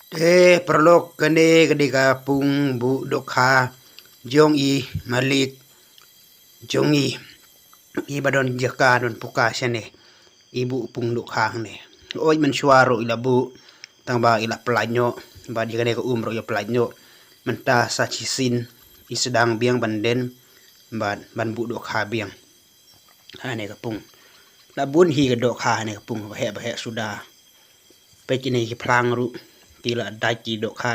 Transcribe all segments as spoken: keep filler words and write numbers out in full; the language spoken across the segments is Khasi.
Te paralok, kane ka dei ka pung buh dohkha jong i malik jong i, i ba don jaka don puka shane. I buh pung dohkha hangne. Oi, mynshuwa ruh i la buh, tang ba i la pynlait noh, bad ïa kane ka um ruh i la pynlait noh. Mynta sa shisien i sdang biang ban den, bad ban buh dohkha biang ha kane ka pung. La bun hi ka dohkha ha kane ka pung, ba heh ba heh suda. Peit kine ki phlang ruh ki la dait ki dohkha,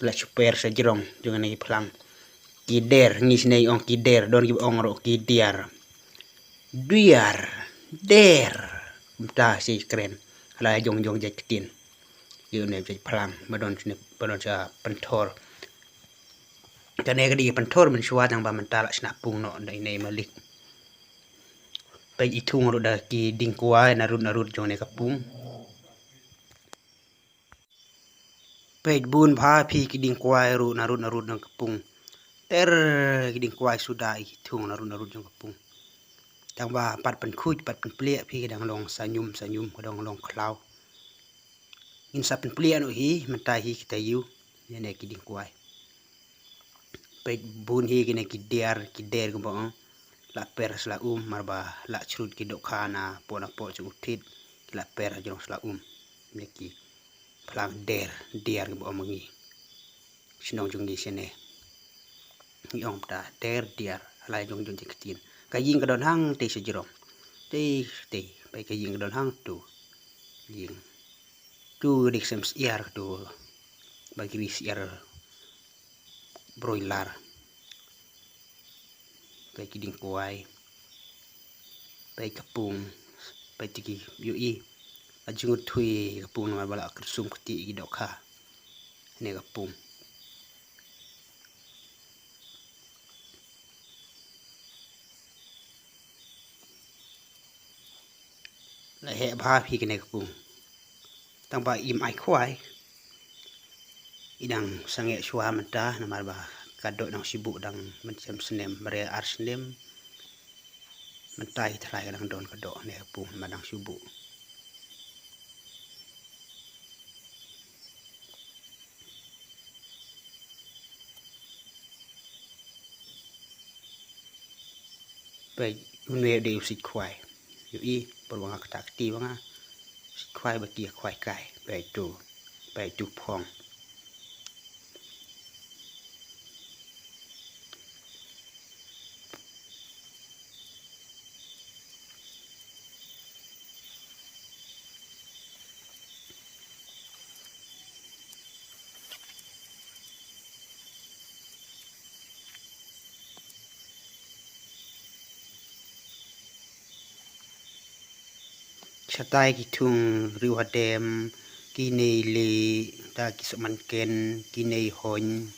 la shu per sha jrong jong kine ki phlang. Ki der, ngi shane ong ki der, don kiba ong ruh ki diar. Diar, der. Kumta shi kren. La jong jong jait ktien. Ïa une jait phlang ba don shane, ba don sha pynthor. Kane ka dei pynthor mynshuwa, tang ba mynta la shna pung noh da ine i malik. Peit i thung ruh da ki dieng kwai narud narud jong kane ka pung. Peit bun bha phi ki dieng kwai ruh narud narud jong ka pung. Ter ki dieng kwai suda i thung narud narud jong ka pung. Tang ba pat pynkhuid pat pynplieh phi ka dang long sanyum sanyum, ka dang long khlaw. Ngin sa pynplieh noh hi mynta hi kita ïu. Ïa kine ki dieng kwai. Peit bun hi kine ki diar, ki der kumba ong. La per sla um, mar ba la shrut ki dohkha na poh na poh jong u thied, ki la per jrong sla um. Ïa ki phlang der, diar kumba ong ma ngi. Shnong jong ngi shane. Ngi ong ta der diar, la jong jong jait ktien. Ka ïing ka don hangtei sha jrong. Tei, tei, peit ka ïing ka don hangto. Ïing. To dei ka sem syiar to. Ba ki ri syiar broiler. Peit ki dieng kwai. Peit ka pung. Peit ki ïohi. La jngut thui ka pung namar ba la kyrsum kti ki dohkha. Kane ka pung. La heh bha phi kane ka pung. Tang ba im ai khwai. I dang sangeh shuwa mynta namar ba ka doh dang shu buh dang mynshem snem, mare ar snem. Mynta i trai ka dang don ka doh ne ka pung ma dang shu buh. Peit une dei u sik khwai. Ïohi, por ba nga kata kti ba nga. Sik khwai ba ki khwai kai. Peit tu. Peit tu phong. Shatai ki thung riewhadem, ki nei lieh, da ki sopmanken, ki nei hoin.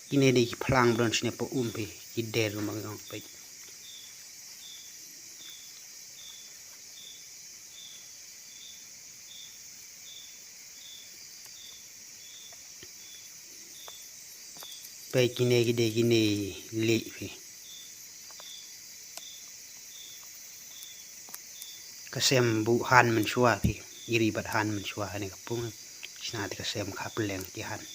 Kine dei ki phlang ba don shane poh um phi, ki der ma nga ong peit. Peit kine ki dei kine lieh phi. Ka sem buh han mynshuwa phi. I ri bad han mynshuwa ha kane ka pung. Shna te ka sem kha pleng ki han.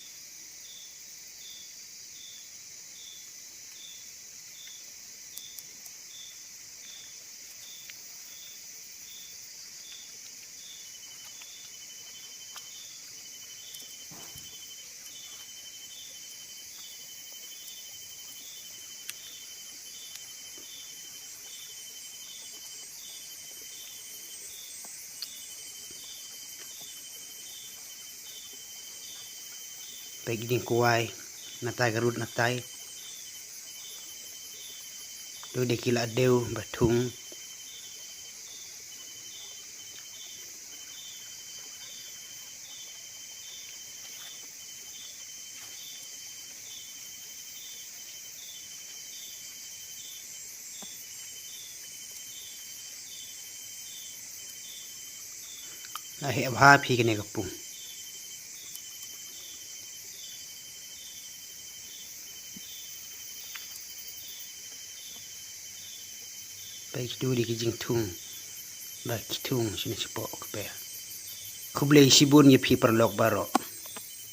Peit ki dieng kwai, natai ka rud natai. Dei ki la dei ba thung. A heh bha phi kane ka pung. Ba ki tu di ki jingthung. Ba ki thung shini shapoh ka pe. Khublei shibun ïa phi paralok baroh.